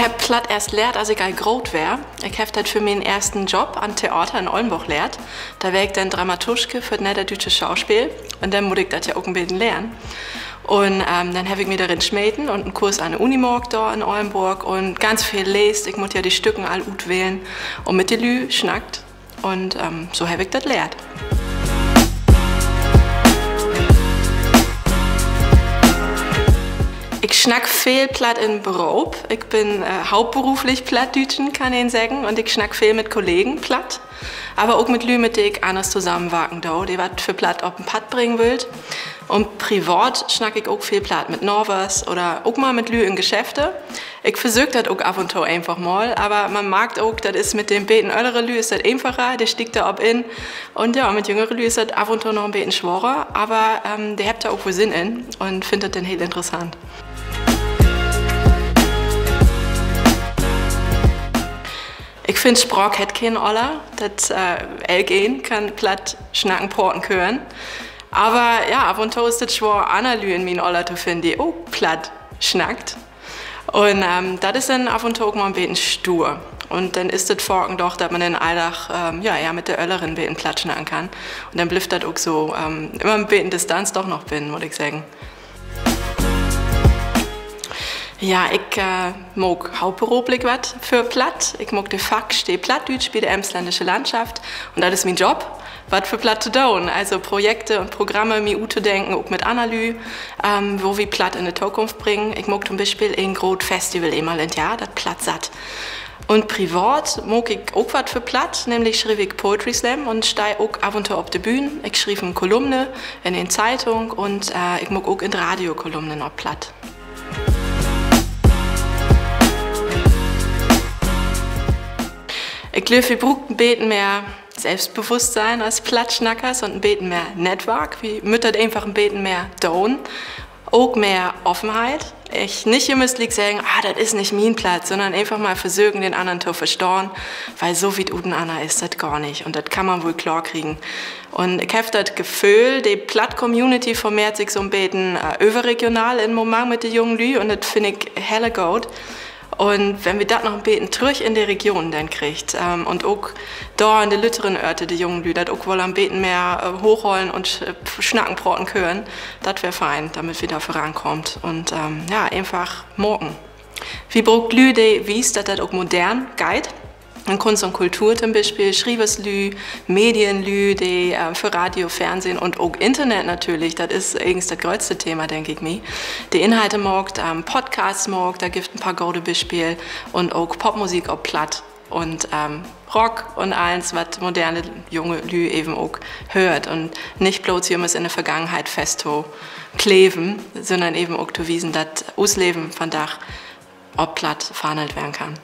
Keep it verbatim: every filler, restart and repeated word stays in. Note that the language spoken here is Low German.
Ik heff Platt eerst lehrt, as ik al groot weer. Ik heff dat för mien eersten Job an 't Theater in Ollnborg lehrt. Dor weer ik denn Dramaturgsche för 't nedderdüütsche Schauspeel. Un denn mutt ik dat ja ok en beten lehren. Un denn heff ik mi dorin smeten un en Kurs an de Uni maakt dor in Ollnborg un ganz veel leest. Ik mutt ja de Stücken all utwählen un mit de Lüüd snackt. Un so heff ik dat lehrt. Ik snack veel Platt in Beroop. Ik bün hauptberuflich Plattdüütschen, kann een seggen. Un ik snack veel mit Kollegen Platt, aver ok mit Lüüd, mit de ik anners tosamenwarken do, de wat för Platt op 'n Padd bringen wüllt. Un privat snack ik ok veel Platt mit Navers oder ok mal mit Lüüd in Geschäfte. Ik versöök dat ok af un to eenfach mal, aver man markt ok, dat is mit de beten öllere Lüüd is dat eenfacher, de stiegt dor op in. Un ja, mit jüngere Lüüd is dat af un to noch en beten sworer, aver de hebbt dor ok woll Sinn in un finnt dat denn heel interessant. Ik finn, Spraak hett keen Öller, dat elkeen kann Platt snacken, praten, kören. Aver ja, af un to is dat swoor, anner Lüüd in mien Öller to finnen, de ok Platt snackt. Un dat is denn af un to ok mal en beten stuur. Un denn is dat faken doch, dat man in'n Alldag ja ehr mit de Ölleren beten Platt snacken kann. Un denn blifft dat ok so, jümmer en beten Distanz doch noch binnen, mutt ik seggen. Ja, ik maak hauptberuflich wat för Platt. Ik maak de Fachstee Plattdüütsch bi de Emsländische Landschaft. Un dat is mien Job, wat för Platt to doon. Also Projekte un Programme mi uttodenken, ok mit anner Lüüd, wo wi Platt in de Tokunft bringen. Ik maak to'n Bispeel en groot Festival eenmal in't Johr, dat Platt satt. Un privat maak ik ok wat för Platt, nämlich schriev ik Poetry Slam un stah ok af un to op de Bühn. Ik schriev en Kolumne in en Zeitung un ik maak ok in't Radio Kolumnen op Platt. Ik glööv, wi bruukt en beten mehr Sülvstbewusstsein as Plattsnackers un en beten mehr Nettwark. Wi mööt dat eenfach en beten mehr doon. Ok mehr Offenheit. Ik nich jümmers gliek seggen: Ah, dat is nich mien Platt, sünnern eenfach mal versöken, den annern to verstahn, wiel so wiet utenanner is dat gor nich. Un dat kann man woll klaar kriegen. Un ik heff dat Geföhl, de Platt-Community vermehrt sik so 'n beten överregional in'n Moment mit de jungen Lüüd un dat finn ik heel goot. Un wenn wi dat noch en beten trüch in de Regionen denn kriegt un ok dor in de lütteren Örte de jungen Lüüd dat ok woller en beten mehr hoochhollen un snacken, praten kören, dat weer fein, dormit wi dor vörankaamt. Un ja, eenfach maken. Wi bruukt Lüüd, de wiest, dat dat ok modern geiht. In Kunst un Kultur to'n Bispeel, Schrieverslüüd, Medienlüüd, de för Radio, Fernsehen un ok Internet natürlich, dat is egens dat gröttste Thema, denk ik mi, de Inhalte maakt, Podcasts maakt, dor gifft en paar gode Bispeel, un ok Popmusik op Platt un Rock un allens, wat moderne junge Lüüd even ok höört un nich blots jümmers in de Vergangenheit fest to kleven, sünnern even ok to wiesen, dat us Leven vandaag op Platt verhannelt weern kann.